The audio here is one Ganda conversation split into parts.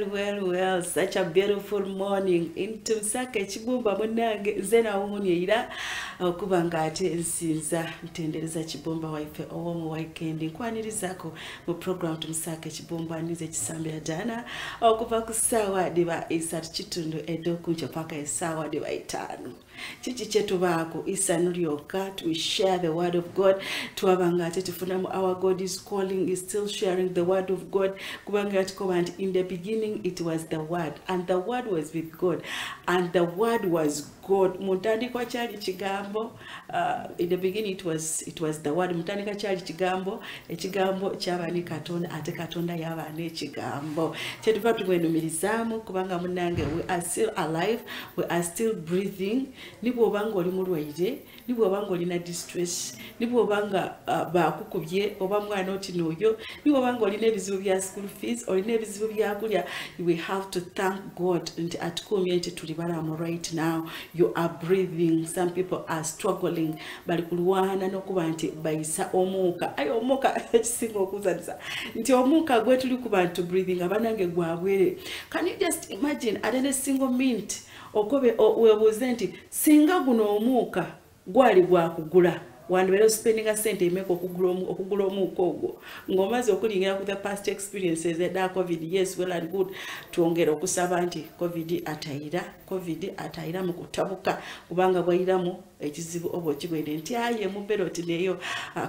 Well, well, well, such a beautiful morning. Ntumusaka ekibumba munnange nze nawuunye okuba nga ate nsinza ntendereza kibumba waife ow'omu weekend. Nkwanirizaako mu program Tumusaka ekibumba nize Kisambira Dana okuva ku ssaawa diba 3:15 ed'okunkyo paka essaawa diba 5. Kiki kyetubaako isanu lyokka to share the word of God. Twabanga ate tufunamu our God is calling, is still sharing the word of God. Kubanga yatukoba nti in the beginning it was the word, and the word was with God, and the word was God. Mu ntandikwa kyali kigambo. In the beginning it was the word. Mu ntandikwa kyali kigambo, ekigambo kyaba ne Katonda, ate Katonda yaba n'ekigambo. Kyetuva tumwenumirizaamu kubanga munnange we are still alive, we are still breathing. Ni bw'oba nga oli mulwaire, ni bw'oba nga olina distress, ni bw'oba nga bakukubye oba mwana oti n'oyo, ni bw'oba nga olina ebizibu bya school fees, olina ebizibu byakulya, we have to thank God nti atukuumye nti tuli balamu. Right now you are breathing. Some people are struggling, bali kulwana n'okuba nti bayisa omuuka. Aye omuuka ekisinga okuzanisa nti omuuka gwe tuli kuba nti breathing abanange gwabwere. Can you just imagine at any single minute okobe weebuuze nti singa guno omuuka gwali gwakugula, wandibeera ospendinga sente emeka okugula omuuka ogwo, ng'omaze okulingira ku the past experiences edda COVID? Yes, well and good. Twongera okusaba nti COVID atayira, COVID atayira mu kutabuka, kubanga bwayiramu ekizibu oba okigwende nti aye mubeera oti neyo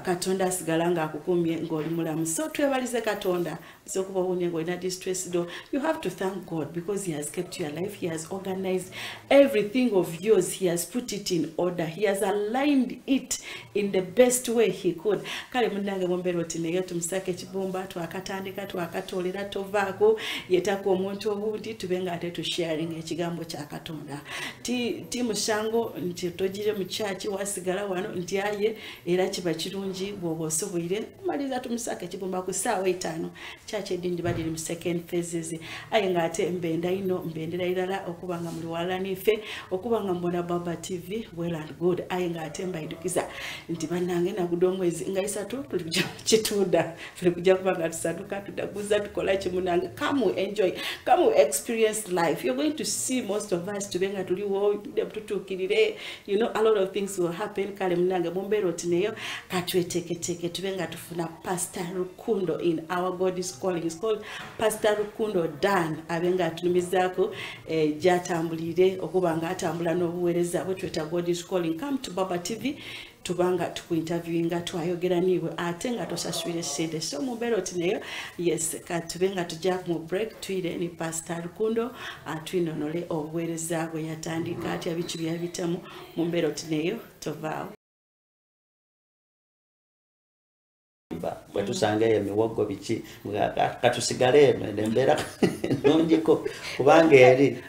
Katonda asigala ng'akukumye ng'oli mulamu. So twebalize Katonda. So okuba owunie ng'olina distress do, you have to thank God because he has kept your life, he has organized everything of yours, he has put it in order, he has aligned it in the best way he could. Kale munnange mumbeera oti neyo tumusaka ekibumba twakatandika twakatoolera tovaako yetako omuntu obundi tube nga ate tusharing ekigambo kya Katonda. Ti musango nti togire mu kyaki wasigala wano nti aye era kiba kirungi bw'oba osoboire kumaliriza tumusaka ekibumba ku ssaawa 5. Kyaki edindi badiri mu second phases, aye ng'ate mbenda ino mbendera irala okuba nga muli wala nife okuba nga mbona Baba TV. Well and good. Aye ng'ate mbayidukiza nti bannange nagudde omwezi nga 3 tuli kujja kitunda, tuli kujja kuba nga tusanduka tudaguza tukola kimunange. Come enjoy, come experience life. You're going to see most of us tube nga tuliwo tutuukirire. A lot of things will happen. Kale munange mumbeera oti neyo katweteeketeeke tube nga tufuna Pastor Rukundo in our God is calling. Is called Pastor Rukundo Dan abe nga atunumizaako gyatambulire okuba nga atambula n'obuweereza bwe tweta God is calling. Come to Baba TV tubanga tukuinterviewinga twayogera niwe ate nga tosaswire sente. So mumbeera oti neyo, yes, katube nga tujja mu break tuyire ni Pastor Rukundo atwinonole obuweereza bwe yatandika atya, biki byabitamu. Mumbeera oti neyo, tovaawo. Bwe tusanga eyo emiwogo biki, katusigale eno embeera nungiko kubanga eri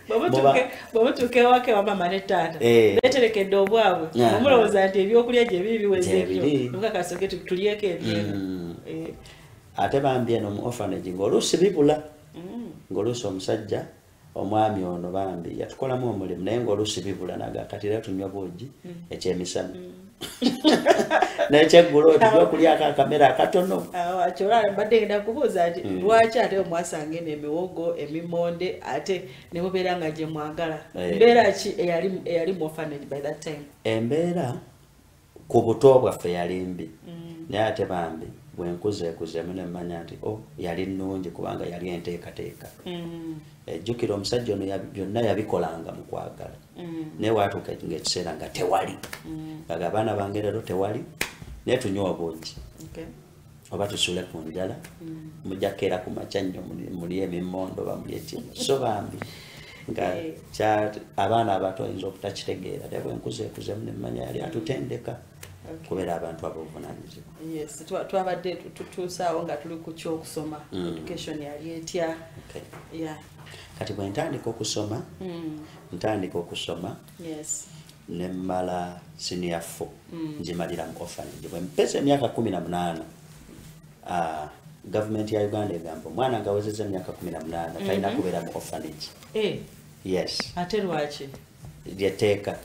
bwemutuuka ewaka ewa mama ne taata beterekedde obwabwe, omulowooza nti ebyokulya gye biri biweze ebyo mukakasoke tulyeko ebyeno. Ate bambi eno mu orphanage ng'oluusi bibula, ng'oluusi omusajja omwami ono bambi yatukolamu omulimu, naye ng'oluusi bibula naga kati era tunywa buugi ekyemisana nekyeggulo otujja okulyako akamere akatono. Kyola mbadde ngenda kubuuza nti lwaki ate omwasanga eno emiwogo emimonde ate ne mubeera nga gye mwagala? Mbeera ki eyali mu orphanage by that time? Embeera ku buto bwaffe yali mbi, naye ate bambi bwenkuzeekuzeemu nemmanya nti o yali nnungi kubanga yali enteekateeka. Ejjukira omusajja ono byonna yabikolanga mu kwagala, naye waatuuka ngaekiseera nga tewali, nga abaana bange leero tewali, naye tunywa obungi oba tusule ku njala, mujja kukeera ku makya nnyo muli emimmondo oba muli ekino. So bambi nga abaana abato oyinza obutakitegeera, naye bwenkuzeekuzeemu nemmanya yali atutendeka kubeera abantu ab'obuvunaanyizibwa. Yes, twabadde tutuusaawo nga tuli ku kyokusoma. Education yali etya? Yeah. Kati bwe ntandika okusoma, ntandika okusoma nemmala senior 4, ngimalira mu orphanage. Bwe mpeza emyaka 18, gavumenti ya Uganda egamba omwana nga awezezza emyaka 18 talina kubeera mu orphanage. Yes. Ate lwaki? Lyetteeka.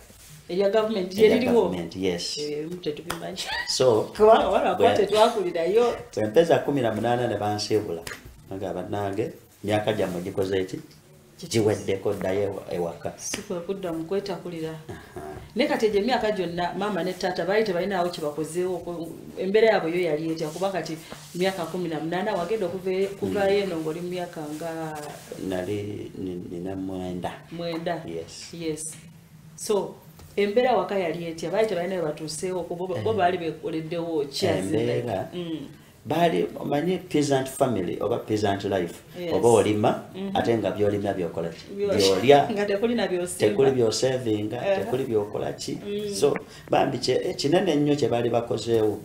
Erya gavumenti lyeririwo? Yes. Tetubimanyi. So kubanga tetwakulirayo. Bwe mpeza 18 ne bansiibula nga bannange. Myaka gyammwe gikoze eki? Giweddeko, ddayo ewaka. Si kwe kudda mu kwetakulira. Naye kati egyo emyaka gyonna maama ne taata baali tebalinawo kye bakozeewo? Embeera yaabwe yo yali etya? Kuba kati myaka 18 wagenda okuvaayo eno ng'oli mu myaka nga Nali nina 9. 9. Yes. Yes, so embeera waka yali etya? Baali tebalina we batuuseewo? Bo baali bekoleddewo ki? Embeera baali, omanyi peasant family oba peasant life, oba olima ate nga byolimya byokola ki? Byolya. Nga tekuli na byosimba. Tekuli byosevinga, tekuli byokola ki. So bambi kinene nnyo kye baali bakozeewo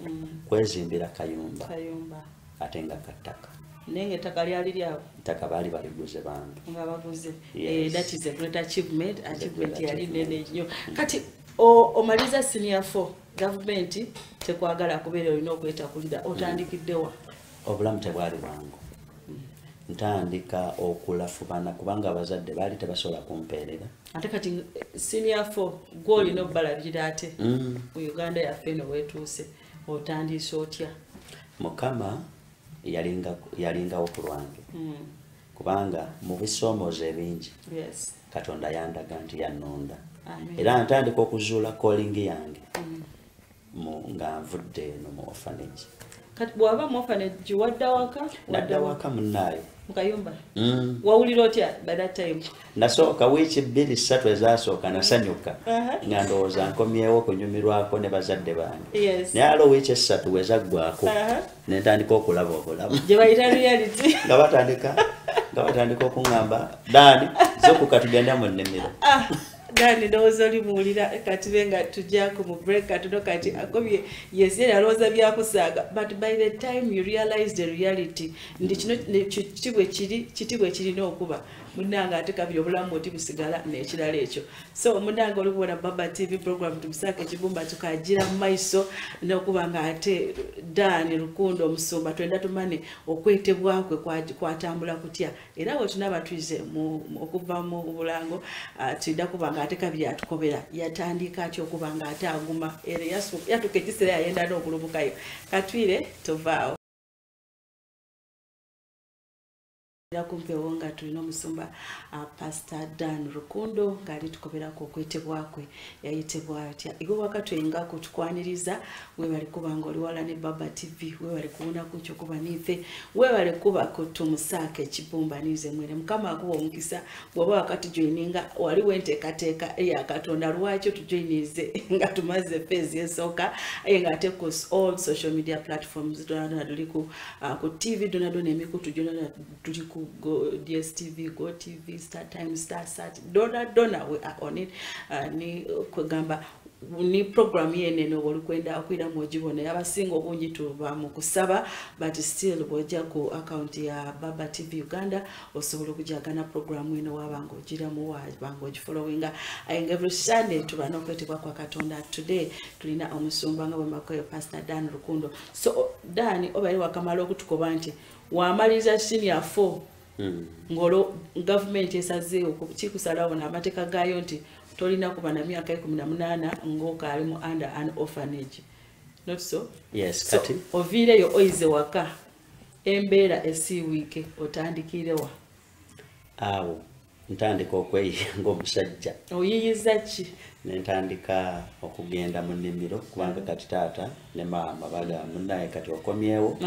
kwezimbira kayumba. Kayumba. Ate nga kattaka. Naye nga ettaka lyali lyabwe. Ettaka baali baliguze bambi. Nga baguze. Yes. That is a great achievement. Achievement Great yali achievement. nene nnyo. Kati omaliza senior 4, gavumenti tekwagala kubeera, olina okwetakulira. Otandikiddewa? Obulamu tebwali bwangu. Ntandika okulafubana kubanga abazadde baali tebasobola kumpeerera. Ate kati senior 4 gwe olina obbalabirira ate mu Uganda yaffe eno weetuuse. Otandise otya? Mukama yalingawo ku lwange, kubanga mu bisoomoozo ebingi Katonda yandaga nti yannonda. Era ntandika okuzuula calling yange nga nvudde eno mu orphanage. Kati bw'aba mu orphanage, wadda waka? Nadda waka munnaayo. Mu kayumba? Wawulira otya by that time? Nasooka wiiki 2 3 ezasooka nasanyuka, nga ndowooza nkomyewo okunyumirwako ne bazadde bange. Naye alo wiiki 3 we zaggwako, ne ntandika okulaba obulamu gye bayita reality. Nga batandika okuŋŋamba, "Daani, zuukuka tugende mu nnimiro." Ah, Dani, ndowooza oli muwulira. Kati nga tujjako mu break katono. Kati akobye yes, yali alowooza byakusaaga, but by the time you realize the reality nti kino kiti bwe kiri, kiti bwe kirina okuba, munnange, ate kabiri obulamu oti busigala n'ekirala ekyo. So munnange, oli kubona Baba TV program Tumusaako Ekibumba. Tukagira mu maiso n'okuba nga ate Dani Rukundo omusumba, twenda tumane okwetebwa kwe kwatambula kutya. Era bwe tunaaba tuyize okuva mu bulango, tulina kuba nga ate kabiri atukobera yatandika atya okuba nga ate aguma, era yatuuka ekiseera yayenda n'okulubukayo. Katwire tovaawo. Era kumpewo nga tulina omusumba Pastor Dan Rukundo ng'ali tukoberako okwetebwa kwe, yayitebwa atya. Iwe wakatwenga tukwaniriza. Webale kuba nga oli wala ne Baba TV. Webale kuwunaku kyokuba nife. Webale kuba kutumusaako ekibumba nize mwene. Mukama akuwa omukisa bw'oba wakati joininga. Waliwo enteekateeka eya Katonda lwaki otujoinize nga tumaze phase esooka, aye nga ate ku all social media platforms donadona tuli ku TV donadona, emikutu gyonadona tuli ku Go, DSTV, Go TV, Star Times, Star Sat, dona dona, we are on it. Ni kwegamba ni program yene oba olikwenda okwiramu ogibona. Abasinga obungi tuba mu kusaba, but still bw'ojja ku account ya Baba TV Uganda osobola okujagana program eno, waba nga ogiramu, waba nga ogifollowinga. Aye nga every Sunday tuba n'okwetebwa kwa Katonda. Today tulina omusumba nga bwemakoyo, Pastor Dan Rukundo. So Dan, obaire wakamala okutukoba nti wamaliriza senior 4, ng'olwo gavumenti esazeewo kikusalawo n'amateeka gaayo nti tolina kuba na myaka 18 ng'okaali mu under an orphanage, not so? Yes. So, Kati oviireyo oyize waka, embeera esiiwiike, otandikirewa? Awo ntandika okweyiya ng'omusajja. Oyiyiza ki? Nentandika okugenda mu nnimiro, kubanga kati taata ne maama bagamba, "Munnaye, kati okomyewo,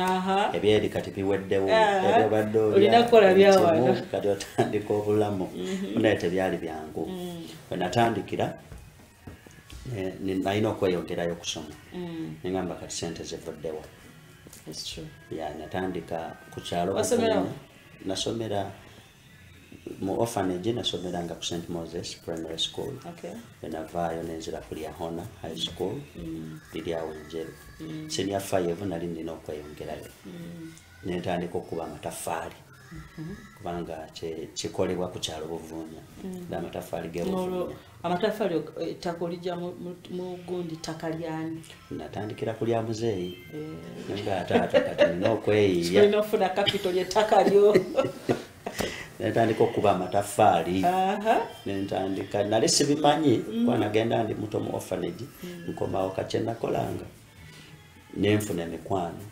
ebyeri kati biweddewo, ebyobadde Olina kukola byawano." Kati otandika obulamu. Munnaye, tebyali byangu. Bwe natandikira nalina okweyongerayo okusoma. Nengamba, kati sente zivuddewa? It's true. Ya, natandika ku kyalo. Wasomera? Buvunya. Nasomera mu orphanage, nasomeranga ku St Moses Primary School. Bwenavaayo nenzira ku Lyahona High School, liri awo Enjeru. Senior 5 nali nina okweyongerayo. Nentandika okuba amataffaali, kubanga kikolebwa ku kyalo Buvunya, amataffaali Olwo gebuvunya. Amataffaali ettaka olijja mu gundi ttaka lyani? Natandikira ku lya muzeeyi, nga taata kati nina okweyiiya. Olina okufuna capital ly'ettaka lyo. Nentandika okuba amataffaali. Nentandika, nali sibimanyi kuba nagenda ndi muto mu orphanage. Nkomawo, kakye nakolanga nenfuna emikwano.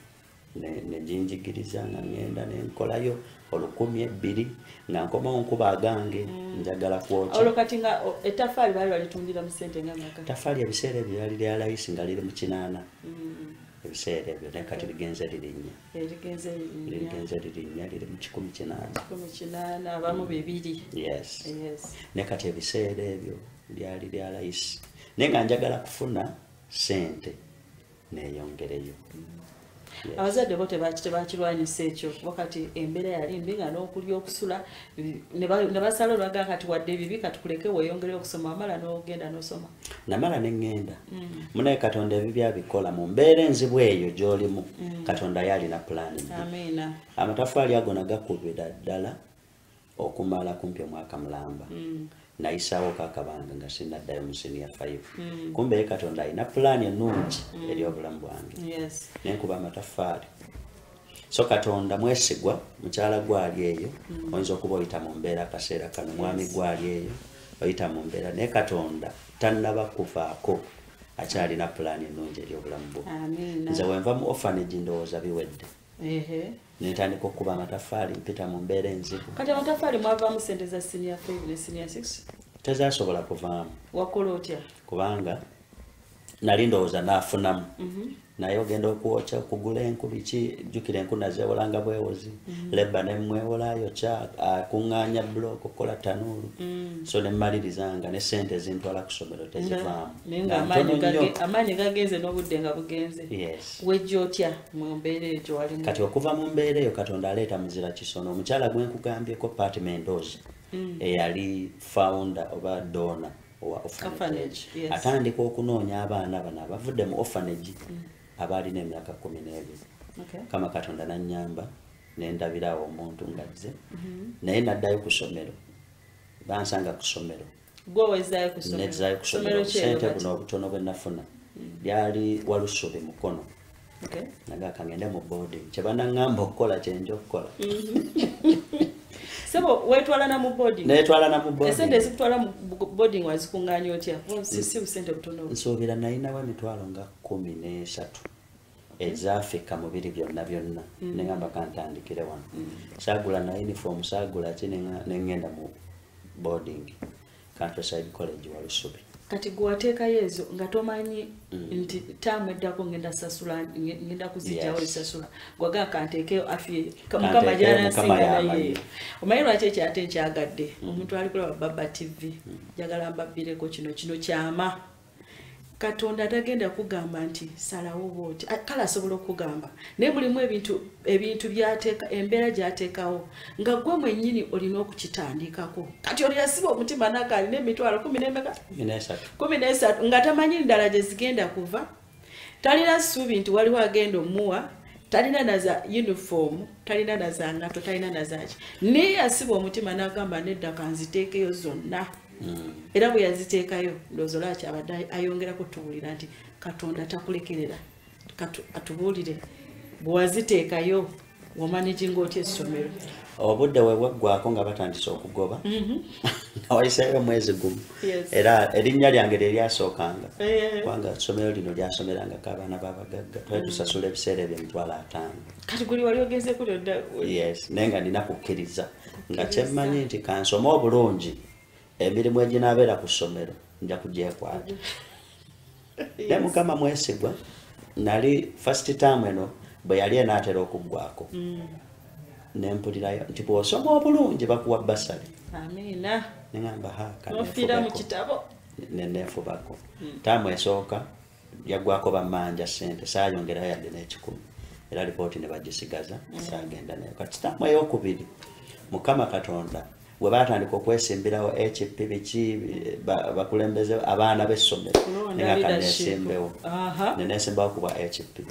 Nejinjigiriza nga ngenda nenkolayo 1,200 nga nkomawo nkuba agange njagala kwokya. Olwo kati nga ettaffaali baali balitundira mu ssente nga mmeka? Ettaffaali ebiseera ebyo lyali lya layisi nga liri mu 8. Ebiseera ebyo naye kati ligenze lirinnya. Ligenze lirinnya liri mu 180. 180 abamu 2. Yes. Naye kati ebiseera ebyo lyali lya layisi naye nga njagala kufuna ssente neeyongereyo. Abazadde bo tebakirwanyisa ekyo wakati embeera yali mbi nga n'okulya okusula ne basala olwaga kati wadde ebibi katukuleke weeyongere okusoma amala n'ogenda n'osoma. Namala ne ŋŋenda. Munaye Katonda ebibi abikola mu mbeera enzibu eyo gy'olimu. Katonda yalina pulaani. Amiina. Amataffaali ago nagakubira ddala okumala kumpi omwaka mulamba. Nayisaawo kakabanga nga sinnaddayo mu senior 5. Kumbe ye Katonda alina pulaani ennungi eri obulamu bwange. Nenkuba amataffaali. So Katonda mwesigwa, mukyala gwali eyo, oyinza okuba oyita mu mbeera akaseera kano, mwami gwali eyo, oyita mu mbeera, naye Katonda tannaba kuvaako akyalina pulaani ennungi eri obulamu bwo. Nze bwe nva mu orphanage ndowooza biwedde. Nentandika okukuba amataffaali mpita mu mbeera enzibu. Kati amataffaali mwavaamu ssente za senior 5 ne senior 6? Tezasobola kuvaamu. Wakola otya? Kubanga nali ndowooza naafunamu. Naye ogenda okwokya okugula enku biki, jjukira enku nazeewolanga bwewozi. Lebba ne mmwewolayo kya akuŋŋaanya bulooka okukola tanuulu. So ne mmalirizanga ne ssente ezintwala ku ssomero tezivaamu. Naye nga amaanyi gagenze n'obudde nga bugenze. Wejja otya mu mbeera egyo walimu? Kati okuva mu mbeera eyo Katonda aleeta muzira kisono. Omukyala gwe nkugambyeko Pat Mendoza eyali founder oba donor owa orphanage. Atandika okunoonya abaana bano abavudde mu orphanage abaalina emyaka 12. Kama Katonda nannyamba ne ndabirawo omuntu ng'azze. Naye naddayo ku ssomero. Bansanga ku ssomero. Gwe wezzaayo ku ssomero? Nezzaayo ku ssomero. Ssente buno obutono bwe nafuna byali Walusubi Mukono. Naga kangende mu boarding. Kye banaŋŋamba okukola kye nja okukola. Sebo weetwala na mu boarding? Neetwala na mu boarding. Essente ezikutwala mu boarding wazikuŋŋaanya otya? Si busente butono. Nsuubira nalinawo emitwalo nga 13 ezaafika mu biri byonna byonna. Ne ŋŋamba kantandikire wano. Saagula na uniform, saagula ki ne ŋŋenda mu boarding. Countryside College Walusubi. Kati gwe wateekayo ezo nga tomanyi nti taamu eddako ngenda sasula, ngenda kuzijjawo esasula. Gwaga kanteekeyo afie Mukama gy'anansinga naye. Omanyi lwaki ekyo ate nkyagadde? Omuntu ali kulaba Baba TV, njagala mbabbireko kino kino kyama. Katonda tagenda kugamba nti salawo bw'oti. Kale asobola okugamba. Naye mulimu ebintu by'ateeka, embeera gy'ateekawo nga ggwe mwennyini olina okukitandikako. Kati oli yasiba omutima n'akaali n'emitwalo 13 13 nga tamanyi ndala gye zigenda kuva. Talina ssuubi nti waliwo agenda omuwa, talina na za uniform, talina na za ngatto, talina na zaaki. Naye yasiba omutima n'agamba nedda kanziteekeyo zonna. Era bwe yaziteekayo ndowooza lwaki abadde ayongerako tuwulira nti Katonda takulekerera. Atubuulire bwe waziteekayo wamanaginga otya essomero? Obudde we bwaggwako nga batandise okugoba. Nga wayiseeyo omwezi gumu. Era erinnya lyange lye lyasookanga. Kubanga essomero lino lyasomerangako abaana b'abagagga. Twali tusasula ebiseera ebyo 50,000. Kati guli wali ogenzeeko lyonna? Yes, naye nga nina kukkiriza. Nga kyemmanyi nti kansome obulungi emirimu eginaabeera ku ssomero nja kugyekwata. Naye Mukama mwesigwa, nali first term eno bwe yali enaatera okuggwako. Ne mpulirayo nti bw'osoma obulungi bakuwa bursary. Amiina. Ne ŋŋamba ha N'ofiira mu kitabo. Ne neefubako. Taamu esooka yaggwako bammanja ssente, saayongerayo yadde n'ekikumi. Era lipooti ne bagisigaza, saagenda nayo. Kati taamu eyookubiri Mukama Katonda bwe baatandika okwesimbirawo HP biki bakulembeze abaana b'essomero ne nga kaneesimbewo. Ne neesimbawo ku bwa HP.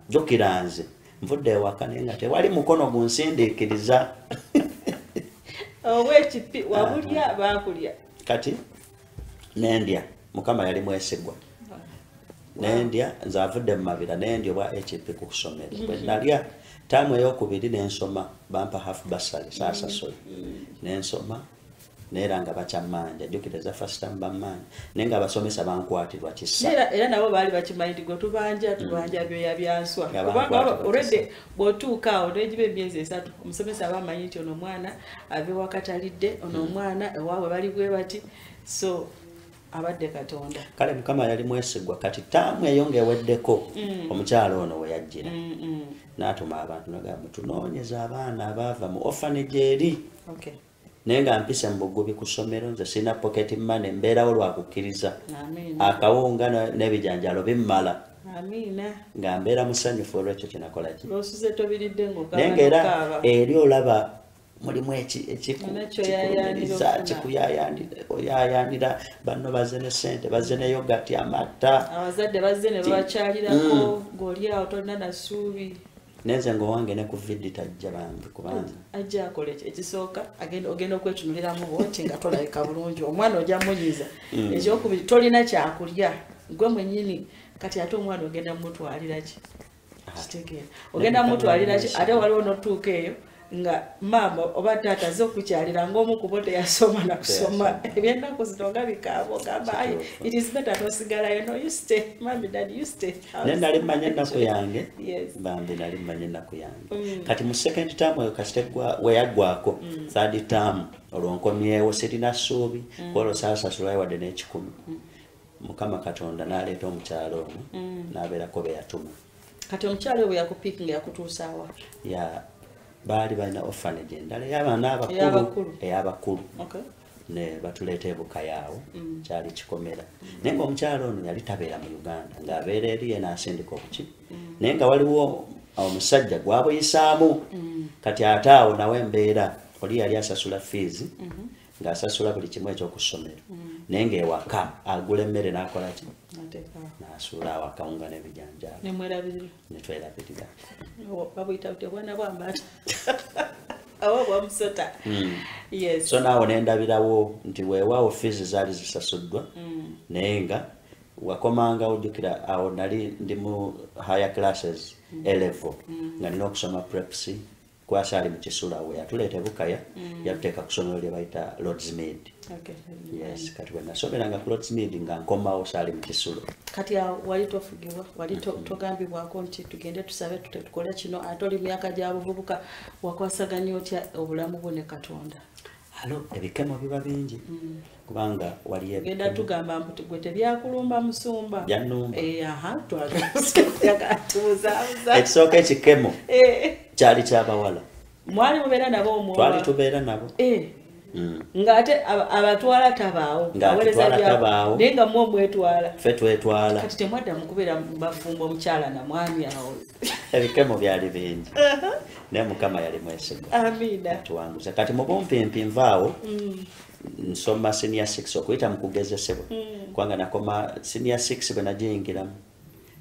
Jjukira nze nvudde ewaka naye nga tewali mukono gunsindiikiriza. Obwa HP wabulya baakulya. Kati nendya, Mukama yali mwesigwa. Nendya nze avudde mu Mabira nendya obwa HP ku ssomero. Bwe nalya taamu eyookubiri ne nsoma, bampa half bursary saasasula. Ne nsoma Naye era nga bakyammanja, jjukira eza first term bammanja, naye nga abasomesa bankwatirwa kisa. Era nabo baali bakimanyi nti gwe tubanja tubanja byoya byanswa, Nga kubanga bankwatirwa already kisa. Bw'otuuka awo negiba emyezi 3, omusomesa aba amanyi nti ono omwana ava ewaka talidde, ono omwana ewaabwe bali bwe bati, so abadde Katonda. Kale Mukama yali mwesigwa. Kati taamu eyo ng'eweddeko, omukyalo ono we yajjira n'atuma abantu nagamba tunoonyeza abaana abaava mu orphanage eri. Naye nga mpise mu bugubi ku ssomero, nze sirina pocket money, mbeerawo lwakukkiriza. Akawunga n'ebijanjalo bimmala. Nga mbeera musanyufu olwekyo kyenakola ki. Lwosuze tobiridde ng'ogamba Naye ng'era n'okaaba. Eri olaba mulimu Olina kyoyayaanira ekikulumiriza, okufuna. Kikuyayaanira, oyayaanira banno bazze ne ssente, bazze ne yogati, amata. Abazadde bazze ne babakyalirako, ng'oli awo tolina na ssuubi. Nenze ng'owange ne ku VD tajja bambi, kubanga Ajja akola ki? Ekisooka ogenda okwetunuliramu bwoti nga tolabika bulungi, omwana ojja munyiza. Ekyokubiri, tolina kyakulya gwe mwennyini, kati ate omwana ogenda mumutwalira ki? Kitegeera, ogenda mumutwalira ki? Ate waliwo n'otuuka eyo nga maama oba taata azze okukyalira ng'omu ku bo teyasoma na kusoma. Teyasoma. Ebyennaku zino nga bikaaba, ogamba, "Ai, Kituufu. it is better tosigalayo." No, you stay, mummy, daddy, you stay. Naye nali mmanyi ennaku yange. Bambi nali mmanyi ennaku yange. Kati mu second term eyo kasita weyaggwako, third term olwo nkomyewo, sirina ssuubi, kwolwo saasasulayo wadde n'ekikumi. Mukama Katonda n'aleeta omukyalo ono n'abeerako be yatuma. Kati omukyalo oyo bwe yakupiikinga yakutuusaawa? Ya, baali balina orphanage endala ey'abaana abakulu. Ey'abakulu. Ey'abakulu. Ne batuleeta ebukayaawo, kyali kikomera. Naye ng'omukyalo ono yali tabeera mu Uganda, ng'abeera eri ye n'asindika obuki, naye nga waliwo omusajja gwabuyisaamu. Kati ate awo nawe embeera, oli yali asasula fees, ng'asasula buli kimu ekyoku ssomero, naye ng'ewaka agula emmere n'akola ki? Ateeka. N'asuula awo akawunga n'ebijanjaalo. Nemwerabirira. Ne twerabirira. Babuyita buti obwana bwambaata oba bwamusota. Yes. So naawo nendabirawo nti weewaawo fees zaali zisasuddwa, naye nga wakomanga ojjukira awo nali ndi mu higher classes, A level, nga nina okusoma preps kwasaali mu kisula. We yatuleeta ebukaya, yatuteeka ku ssomero lye bayita Lordsmead. Yes, kati bwe nasomeranga ku Lordsmead nga nkomawo saali mu kisulo. Kati awo wali tofugibwa, wali togambibwako nti tugende tusabe, tukole kino, ate oli myaka gya buvubuka, wakwasaganya otya obulamu bwo ne Katonda? Alo ebikemo biba bingi, kubanga waliyo Genda ebikemo. Tugamba mbu gwe tebyakulumba, musumba. Byannumba. Eh, aha, twagala tubuzaabuza. Ekisooka ekikemo kyali kyabawala. Mwali mubeera nabo omwo? Twali tubeera nabo. Ng'ate abatwala tabaawo. Nga Aweereza atutwala tabaawo. Naye nga mmwe omwetwala. Ffe twetwala. Kati temwadda mu kubeera bafumbo omukyala na mwami awo? Ebikemo byali bingi, naye Mukama yali mwesigwa. Amiina. Tuwanguza. Kati mu bumpimpi nvaawo, nsoma senior 6 okuyita mu kugezesebwa, kubanga nakoma senior 6 bwe nagiyingiramu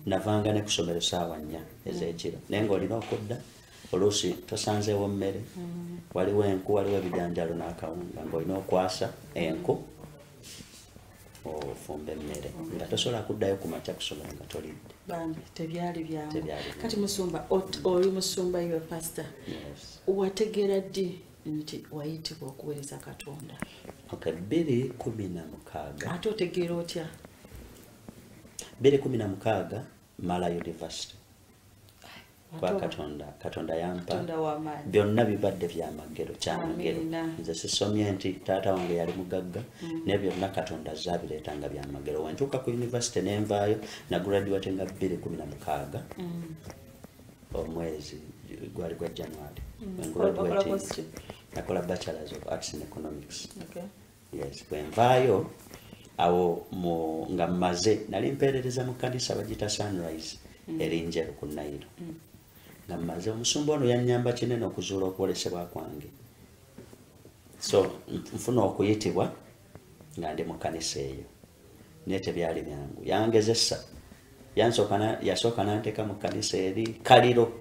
navanga ne kusomero saawa 4 ez'ekiro, naye ng'olina okudda oluusi tosanzeewo mmere, waliwo enku, waliwo ebijanjalo n'akawunga, ng'olina okwasa enku ofumba emmere, nga tosobola kuddayo ku makya kusomero nga tolidde. Bambi tebyali byangu. Tebyali byangu. Kati musumba, oli musumba, iwe pastor, Yes. wategeera ddi nti wayitibwa okuweereza Katonda? Okay, 2016. Ate otegeera otya? 2016 mala university kwa Ate Katonda yampa. Katonda w'amaanyi. Byonna bibadde byamagero, kyamagero. Amiina. Nze sisomye nti taata wange yali mugagga, naye byonna Katonda zabireetanga byamagero. Wentuuka ku university nenvaayo na graduate nga 2016, omwezi gwali gwa January. When Wakola graduating, course ki? nakola Bachelors of Arts in Economics. Yes, bwenvaayo awo mu nga mmaze nali mpeerereza mu kkanisa bagiyita Sunrise eri Njeru ku Nairo. Nga mmaze, omusumba ono yannyamba kinene okuzuula okwolesebwa kwange. So nfuna okuyitibwa nga ndi mu kkanisa eyo, naye tebyali byangu. Yangezesa, yasooka n'anteeka mu kkanisa eri Kaliro,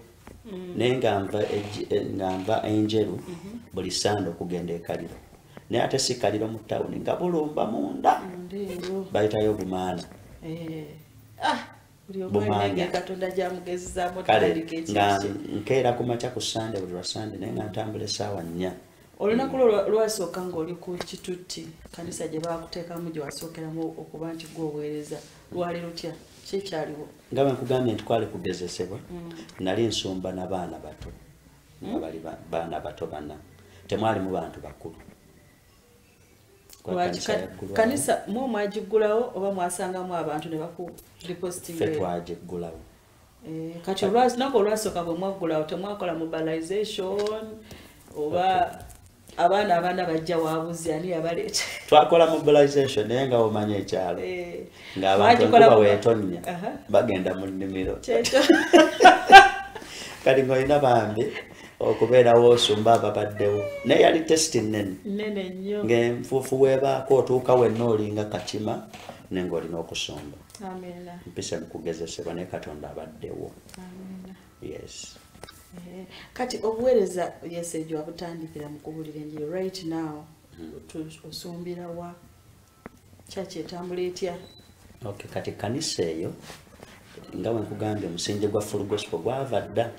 naye nga nva Enjeru buli Sande okugenda e Kaliro, naye ate si Kaliro mu tawuni, nga bulumba munda. Munda eyo. Bayitayo Bumaana. Eh. Ah, buli omu Bumaanya. alina engeri Katonda gy'amugezezaamu Kale otandika nga ekintu kye. nkeera ku makya ku Sande, buli lwa Sande, naye nga ntambula essaawa 4 Olunaku lwo lwasooka ng'oli ku Kitutti, kanisa gye baakuteekamu gye wasookeramu okuba nti gw'oweereza, lwali lutya? Ki ekyaliwo? Nga bwe nkugambye nti kwali kugezesebwa, nali nsumba n'abaana bato, nga bali baana bato bana, temwalimu bantu bakulu. Kanisa mwe mwagiggulawo oba mwasangamu abantu ne bakurepostinga? Ffe twagiggulawo. Kati olunaku olwasooka bwe mwaggulawo temwakola mobilization oba abaana bajja wabuzi ani yabaleeta? Twakola mobilization naye nga omanya ekyalo ng'abantu enkuba weetonnya bagenda mu nnimiro. Kati ng'olina bambi okubeerawo osumba ababaddewo, naye yali testi nnene nnene nnyo, ng'enfuufu weebaako otuuka wenna olinga kakima naye ng'olina okusumba. Mpise mu kugezesebwa naye Katonda abaddewo. Yes. Kati obuweereza yesejo abutandikira mu kubuulira enjiri right now osumbira wa church etambula etya? Okay, kati kanisa eyo nga bwe nkugambye omusingi gwa Full Gospel gwava dda.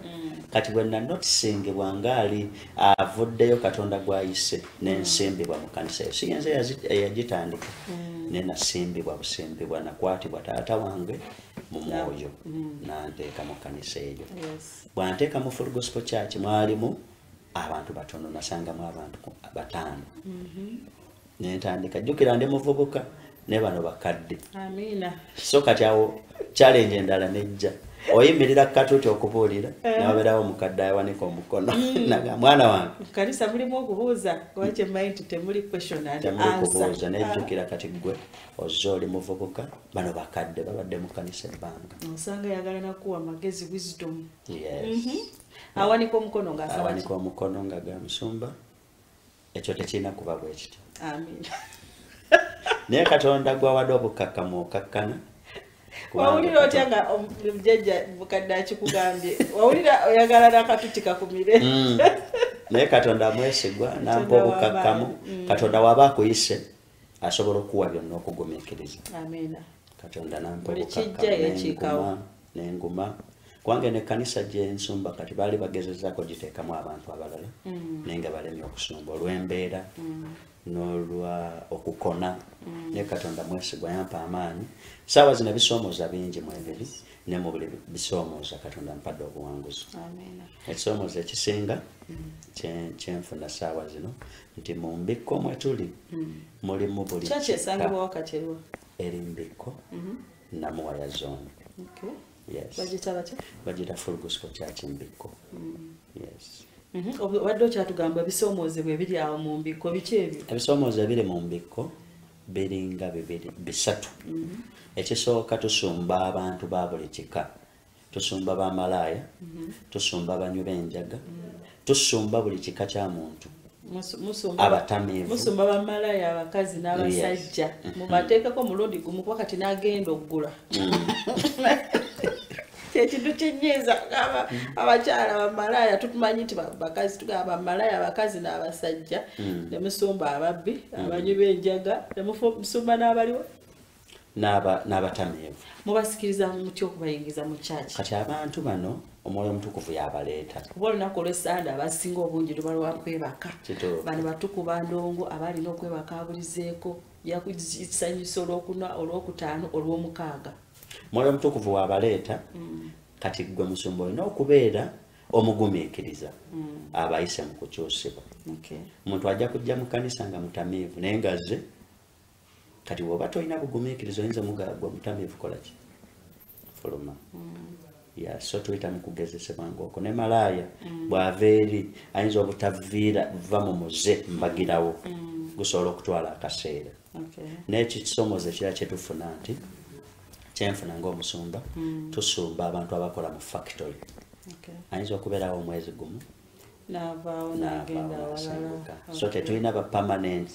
Kati bwe nanotisingibwa ngaali avuddeyo Katonda gwayise n'ensimbibwa mu kanisa eyo, si yenze eyagitandika, naye nasimbibwa busimbibwa, nakwatibwa taata wange mu mwoyo nanteeka mu kanisa eyo. Bwanteeka mu Full Gospel Church mwalimu abantu batono, nasangamu abantu 5. Nentandika, jjukira ndi muvubuka ne bano bakadde. Amiina. So kati awo challenge endala nejja, oyimirira katuuti okubuulira nawabeerawo omukadde awanika omukono naga mwana wange kanisa mulimu okubuuza kuba kyemmanyi nti temuli question and temuli answer. Kubuuza nejjukira kati ggwe ozze oli muvubuka, bano bakadde babadde mu kanisa ebbanga, osanga yagala nakuwa magezi, wisdom. Yes. Awanika omukono ng'asaba awanika omukono nga ga musumba, ekyo tekirina kuba bwe kityo. Amiina. Naye Katonda gwawadde obukkakkamu okakkana. Wawulira otya nga omujjajja mukadde akikugambye? Wawulira oyagala n'akatuti kakumire? Naye Katonda amwesigwa nampa obukkakkamu. Katonda waba akuyise asobola okuwa byonna okugumiikiriza. Amiina. Katonda nampa Buli obukkakkamu kijja yekiikawo. n'enguma. Kubanga n'ekkanisa gye nsumba kati baali bagezezaako giteekamu abantu abalala, naye nga balemye okusumba olw'embeera n'olwa okukona. Naye Katonda mwesigwa yampa amaanyi. Saawa zino ebisoomooza bingi mu ebiri, ne mu buli bisoomooza Katonda mpadde obuwanguzi. Amiina. Ekisoomooza ekisinga kyenfuna saawa zino nti mu mbikko mwe tuli mulimu buli Church kika. esangibwa wakati eriwa? Eri mbikko Namuwaya zone. Okay. Yes. Bagiyita batya? Bagiyita Full Gospel Church Mbikko. Yes. Obadde okyatugamba ebisoomoozebwa ebiri awo mu mbikko, biki ebyo? Ebisoomoozo ebiri mu mbikko biringa bibiri, bisatu. Ekisooka tusumba abantu ba buli kika, tusumba bamalaaya, tusumba abanywi b'enjaga, tusumba buli kika kya muntu. Abatamiivu. Musumba bamalaaya abakazi n'abasajja. Mubateekeko mulundi gumu kuba kati n'agenda oggula. Ekintu kyenyiiza abakyala bamalaaya, tutumanyi nti bakazi, tugamba bamalaaya abakazi n'abasajja, ne musumba ababbi, abanywi b'enjaga, ne musumba n'abaliwo n'abatamiivu. Mubasikiriza mutya okubayingiza mu church? Kati abantu bano Omwoyo Omutukuvu y'abaleeta. Kuba olunaku olw'Essande abasinga obungi luba lwa kwebaka. Bano batukuba ndongo abalina okwebaka abulizeeko, yakusanyusa olwokuna, olwokutaano, olwomukaaga. Omwoyo Omutukuvu w'abaleeta. Kati ggwe musumba olina okubeera omugumiikiriza abayise mu kukyusibwa. Omuntu ajja kujja mu kkanisa nga mutamiivu naye ng'azze. Kati bw'oba tolina bugumiikiriza oyinza omugamba gwe mutamiivu kola ki? Fuluma. Ya, so tuyita mu kugezesebwa ng'okwo. Ne malaaya bw'ava eri ayinza obutaviira va mu muze mbagirawo, gusobola okutwala akaseera. N'ekisomoozo ekirala kye tufuna nti kyenfuna ng'omusumba, tusumba abantu abakola mu factory. Ayinza okubeerawo omwezi gumu n'avaawo n'agenda n'avaawo awalala. n'asenguka. So tetulina ba permanent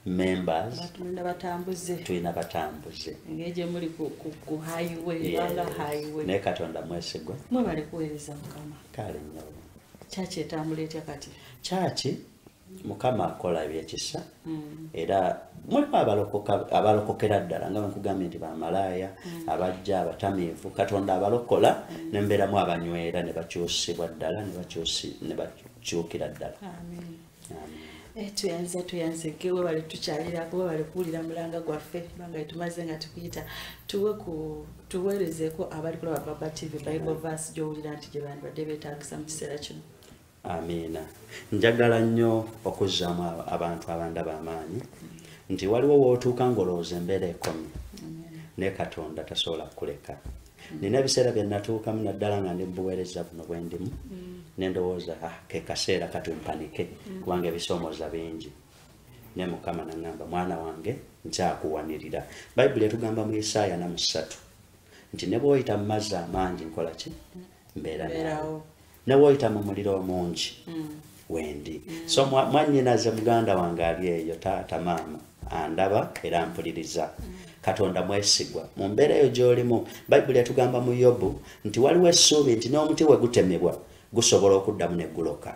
members, Tulina batambuze. Tulina batambuze. Engeri gye muli ku highway, banga highway. Naye Katonda mwesigwa. Mwebale kuweereza Mukama. Kale nnyo. Church etambula etya kati? Church Mukama akola ebyekisa. Era mulimu abalokokera ddala nga bwe nkugambye nti bamalaaya, abajja abatamiivu, Katonda abalokola, ne mbeeramu abanywera ne bakyusibwa ddala, ne Kyukira ddala. Amen. Tuyanze tuyanze webale tukyalira webale kuwulira mulanga gwaffe kubanga tumaze nga tukuyita tuweerezeeko abali kulaba Baba TV Bible verse gy'owulira nti gye bandibadde beetaagisa mu kiseera kino. Amiina. Njagala nnyo okuzzaamu abantu abandaba amaanyi nti waliwo w'otuuka ng'olowooza embeera ekomye, naye Katonda tasobola kukuleka. Nina ebiseera bye natuukamu naddala nga ndi mu buweereza buno bwe ndimu, ne ndowooza ke kaseera katumpanike kubanga ebisoomooza bingi. Ne Mukama n'aŋŋamba, mwana wange nkyakuwanirira. Bayibuli etugamba mu Isaaya 43 nti ne bw'oyita mu mazzi amangi nkola ki? Mbeera naawe. Ne bw'oyita mu muliro omungi wendi. So mwannyinaze muganda wange ali eyo, taata, maama andaba era mpuliriza. Katonda mwesigwa mu mbeera eyo gy'olimu. Bayibuli etugamba mu Yobu nti waliwo essuubi nti n'omuti we gutemebwa gusobola okuddamu ne guloka.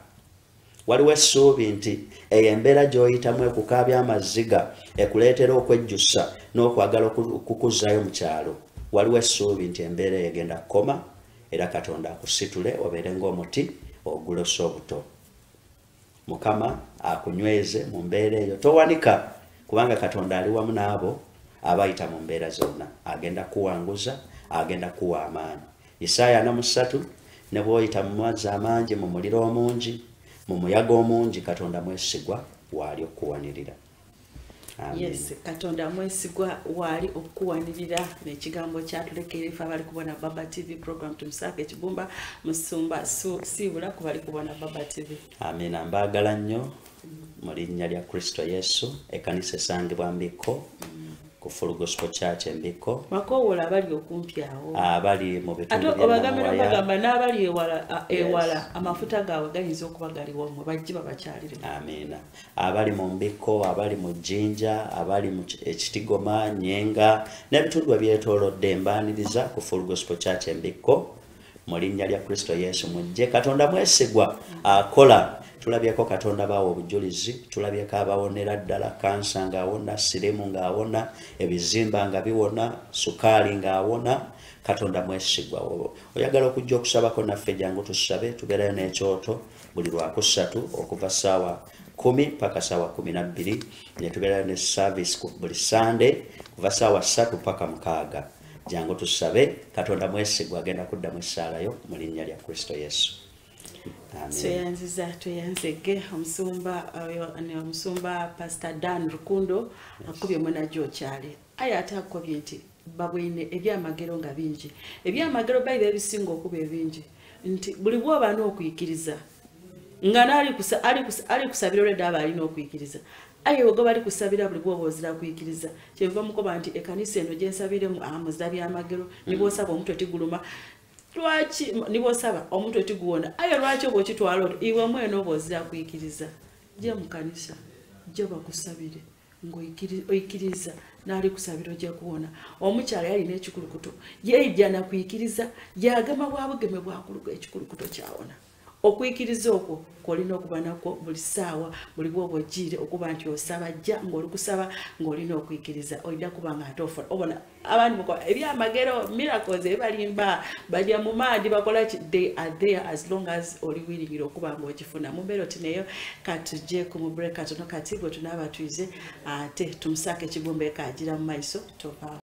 Waliwo essuubi nti eyo embeera gy'oyitamu ekukaabya amaziga, ekuleetera okwejjusa n'okwagala okukuzaayo mu kyalo. Waliwo essuubi nti embeera eyo egenda kukoma era Katonda akusitule obeere ng'omuti ogulosa obuto. Mukama akunyweze mu mbeera eyo, towanika kubanga Katonda ali wamu n'abo abayita mu mbeera zonna. Agenda kuwanguza, agenda kuwa amaanyi. Isaaya 43, ne bw'oyita mu mazzi amangi, mu muliro omungi, mu muyaga omungi, Katonda mwesigwa waali okuwanirira. Yes, Katonda mwesigwa waali okuwanirira. N'ekigambo kyatulekera ife abali kubona Baba TV program Tumusaake Kibumba Musumba Siibula ku bali kubona Baba TV. Amiina. Mbaagala nnyo mu linnya lya Kristo Yesu. Ekkanisa esangibwa Mbikko ku Full Gospel Church Embikko. Bakowoola abali okumpi awo, abali mu bitundu ate obagambira bagamba n'abali ewala amafuta gaabwe gayinza okuba gali wammwe, bajje babakyalire. Amiina. Abali mu Mbikko, abali mu Jjinja, abali mu Ekitigoma, Nyenga n'ebitundu ebyetoolodde, mbaaniriza ku Full Gospel Church Embikko mu linnya lya Kristo Yesu. Mujje, Katonda mwesigwa akola. Tulabyeko Katonda bawa obujulizi, tulabyeko abawonera ddala, kansa ng'awona, sirimu ng'awona, ebizimba nga biwona, sukaali ng'awona. Katonda mwesigwa. Oyagala okujja okusabako naffe, jangu tusabe. Tubeerayo n'ekyoto buli Lwakusatu okuva ssaawa 10 paka ssaawa 12, ne tubeerayo ne service buli Sande kuva ssaawa 3 paka 6. Jangu tusabe. Katonda mwesigwa, agenda kuddamu essaalayo mu linnya lya Kristo Yesu. Tweyanziza tweyanzege omusumba omusumba Pastor Dan Rukundo akubye mwena gyokyali. Aye ate akubye nti babwine ebyamagero nga bingi, ebyamagero bayibe ebisinga okuba ebingi nti buli bw'oba n'okwikiriza nga ali kusabira olwedde aba alina okwikiriza. Aye ogo bali kusabira buli bw'oba ozira kwikiriza. Kyenva mukoba nti ekkanisa eno gye nsabiremu muzira byamagero, nibw'osaba omutwe tiguluma, lwaki nibw'osaba omutwe tiguwona? Aye lwaki oba okitwala otyo iwe mwene oba ozira kwikiriza? Jja mu kanisa, jja bakusabire ng'oikiriza n'ali kusabira ojja kuwona. Omukyala yalina ekikulukuto, yeijja nakwikiriza, yagema bwa bugeme bwakuluka ekikulukuto kyawona. Okwikiriza okwo kw'olina okuba nakwo buli ssaawa, buli bw'oba ogiire okuba nti osaba, jja ng'oli kusaba ng'olina okwikiriza, ojja kuba nga ate ofuna. Obona abandi mukola ebyamagero, miracles ebibalimba, bajja mu maadi bakola ki, they are there as long as oli willing okuba ng'okifuna. Mu mbeera oti neyo katujje ku mu break katono kati bwe tunaaba tuyize ate Tumusaake Kibumba ekaagira mu maiso tovaawo.